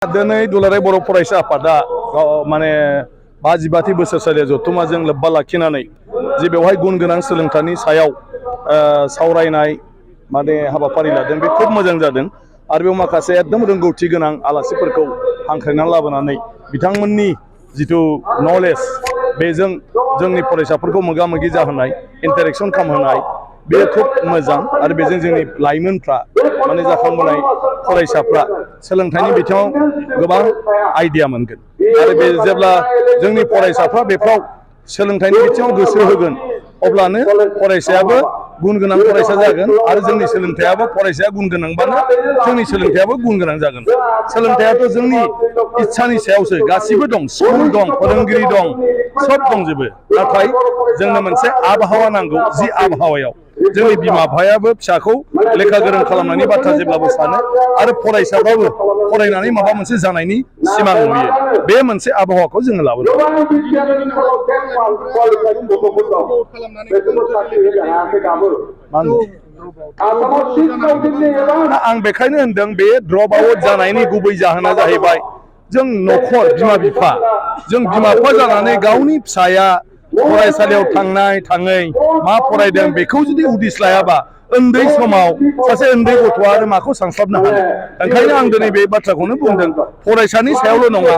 दिनै दुलाराय बर' फरायसा आफादा माने 52थि बोसोरसालिया जथुम्माजों लोब्बा लाखिनानै जे बेवहाय गुन गोनां सोलोंथाइनि सायाव सावरायनाय माने हाबाफारि लादों बे खोब मोजां जादों आरो बेयाव माखासे एकदम रोंगौथि गोनां आलासिफोरखौ हांख्रायनानै लाबोनानै बिथांमोननि जिथु नलेज बेजों जोंनि फरायसाफोरखौ मोगा मोगि जाहोनाय इन्टारेक्शन खालामहोनाय बे खोब मोजां आरो बेजों जोंनि लाइमोनफ्रा माने जाखांबोनाय फरायसाफ्रा सोलोंथाइनि बिथिङाव गोबां आइडिया मोनगोन आरो बे जेब्ला जोंनि फरायसाफ्रा बेफ्राव सोलोंथाइनि बिथिङाव गोसो होगोन अब्लानो फरायसायाबो गुन गोनां फरायसा जागोन आरो जोंनि सोलोंथाइयाबो फरायसाया गुन गोनांबानो जोंनि सोलोंथाइयाबो गुन गोनां जागोन। सोलोंथाइयाथ' जोंनि इच्छानि सायावसो गासिबो दं, स्कुल दं, फोरोंगिरि दं, सब दंजोबो, नाथाय जोंनो मोनसे आबहावा नांगौ। जि आबहावायाव जोंनि बिमा बिफायाबो फिसाखौ लेखा गोरों खालामनायनि बाथ्रा जेब्लाबो सानो आरो फरायसाफ्राबो फरायनानै माबा मोनसे जानायनि सिमां नुयो, बे मोनसे आबहावाखौ जोङो लाबोदों। आं बेखायनो होनदों बे ड्रप आउट जानायनि गुबै जाहोना जाहैबाय जों न'खर बिमा बिफा जानानै गावनि फिसाया फरायसालियाव थाङै मा फरायदों बेखौ जुदि उदिस लायाबा उन्दै समाव सासे उन्दै गथ'आ आरो माखौ सानस्लाबनो हानो। ओंखायनो आं दिनै बे बाथ्राखौनो बुंदों, फरायसानि सायावल' नङा,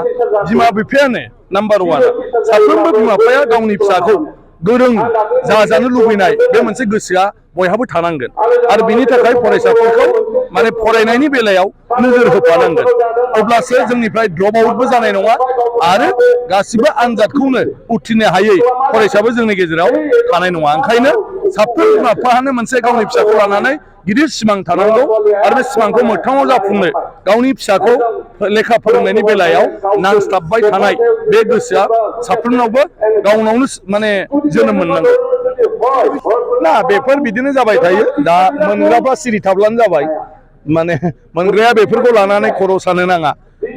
बिमा बिफायानो नाम्बार वान। साफ्रोमबो बिमा बिफाया गावनि फिसाखौ गोरों जाजानो लुबैनाय बे मोनसे गोसोआ बयहाबो थानांगोन आरो बिनि थाखाय फरायसाफोरखौ माने फरायनायनि बेलायाव नोजोर होफानांगोन, अब्लासो जोंनिफ्राय ड्रप आउटबो जानाय नङा आरो गासिबो आनजादखौनो उथ्रिनो हायै फरायसाबो जोंनि गेजेराव थानाय नङा। ओंखायनो साफ्रोम बिमा बिफायानो मोनसे गावनि फिसाखौ लानानै गिदिर सिमां थानांगौ आरो बे सिमांखौ मोगथाङाव जाफुंनो गावनि फिसाखौ लेखा फोरोंनायनि बेलायाव नांस्थाबबाय थानाय बे गोसोआ साफ्रोमनावबो गावनावनो माने जोनोम मोननांगौ ना। बेफोर बिदिनो जाबाय थायो, दा मोनग्राफ्रा सिरि थाब्लानो जाबाय, माने मोनग्राया बेफोरखौ लानानै खर' सानो नाङा।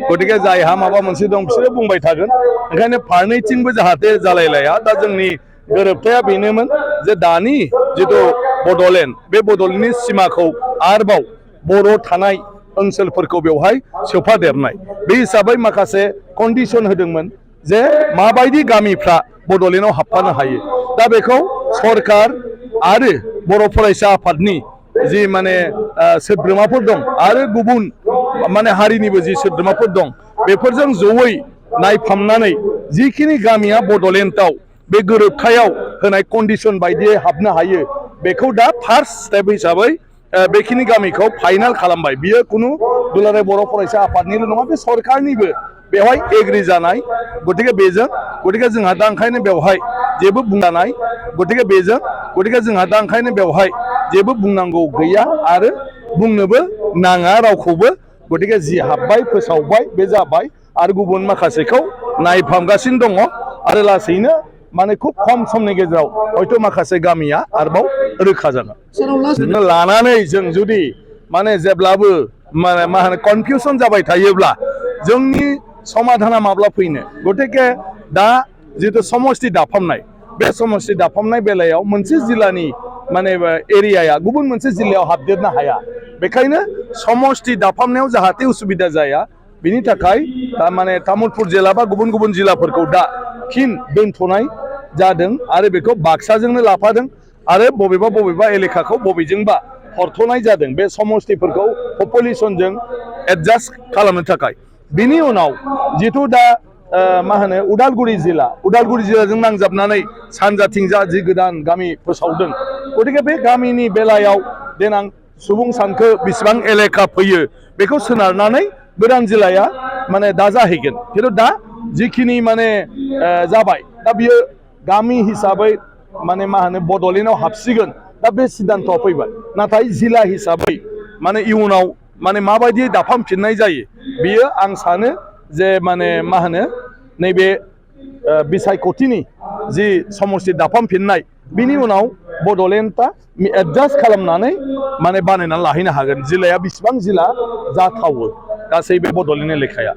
गतिके जायहा माबा मोनसे दं बिसोरो बुंबाय थागोन। ओंखायनो फारनैथिंबो जाहाथे जालायलाया। दा जोंनि गोरोबथाया बेनोमोन जे दानि जिथु बड'लेण्ड, बे बड'लेण्डनि सिमाखौ आरोबाव बर' थानाय ओनसोलफोरखौ बेवहाय सोफादेरनाय, बे हिसाबै माखासे कन्डिसन होदोंमोन जे माबायदि गामिफ्रा बड'लेण्डआव हाबफानो हायो। दा बेखौ सरकार आरो बर' फरायसा आफादनि जि माने सोद्रोमाफोर दं आरो गुबुन माने हारिनिबो जि सोद्रोमाफोर दं, बेफोरजों जयै नायफामनानै जिखिनि गामिया बड'लेण्डआव बे गोरोबथायाव होनाय कन्डिसन बायदियै हाबनो हायो, बेखौ दा फार्स्ट स्टेप हिसाबै बेखिनि गामिखौ फाइनाल खालामबाय। बियो खुनु दुलाराय बर' फरायसा आफादनिल' नङा, बे सरकारनिबो बेवहाय एग्रि जानाय। गतिके जोंहा दा ओंखायनो बेवहाय जेबो बुंनाय, गतिके जोंहा दा ओंखायनो बेवहाय जेबो बुंनांगौ गैया आरो बुंनोबो नाङा रावखौबो। गतिके जि हाबबाय फोसावबाय बे जाबाय आरो गुबुन माखासेखौ नायफामगासिनो दङ आरो लासैनो माने खुब खम समनि गेजेराव हयथ' माखासे गामिया आरोबाव रोखा जागोन। लानानै जों जुदि माने जेब्लाबो मा होनो कनफिउसन जाबाय थायोब्ला जोंनि समाधाना माब्ला फैनो। गतिके दा जिथु समष्टि दाफामनाय, बे समष्टि दाफामनाय बेलायाव मोनसे जिल्लानि माने एरियाया गुबुन मोनसे जिल्लायाव हाबदेरनो हाया। बेखायनो समष्टि दाफामनायाव जाहाथे उसुबिदा जाया, बिनि थाखाय माने तामुलपुर जिल्ला बा गुबुन गुबुन जिल्लाफोरखौ दा फिन दोनथ'नाय जादों आरो बेखौ बाक्साजोंनो लाफादों आरो बबेबा एलेकाखौ बबेजोंबा हरथ'नाय जादों बे समष्टिफोरखौ पपुलेसनजों एडजास्ट खालामनो थाखाय। बिनि उनाव जिथु दा मा होनो उदालगुरि जिल्लाजों नांजाबनानै सानजाथिंजा जि गोदान गामि फोसावदों, गतिके बे गामिनि बेलायाव देनां सुबुं सानखो बेसेबां एलेका फैयो बेखौ सोनारनानै गोदान जिल्लाया माने दाजाहैगोन। खिन्थु दा जिखिनि माने जाबाय, दा बियो गामि हिसाबै माने मा होनो बड'लेण्डआव हाबसिगोन, दा बे सिद्धान्तआ फैबाय। नाथाय जिल्ला हिसाबै माने इयुनाव माने माबायदि दाफामफिननाय जायो, बियो आं सानो जे माने मा होनो नैबे बिसायख'थिनि जि समष्टि दाफामफिननाय, बिनि उनाव बड'लेण्डआ एडजास्ट खालामनानै माने बानायनानै लाहैनो हागोन। जिल्लाया बेसिबां जिल्ला जाथावो गासै बे बड'लेण्ड एलेकाया।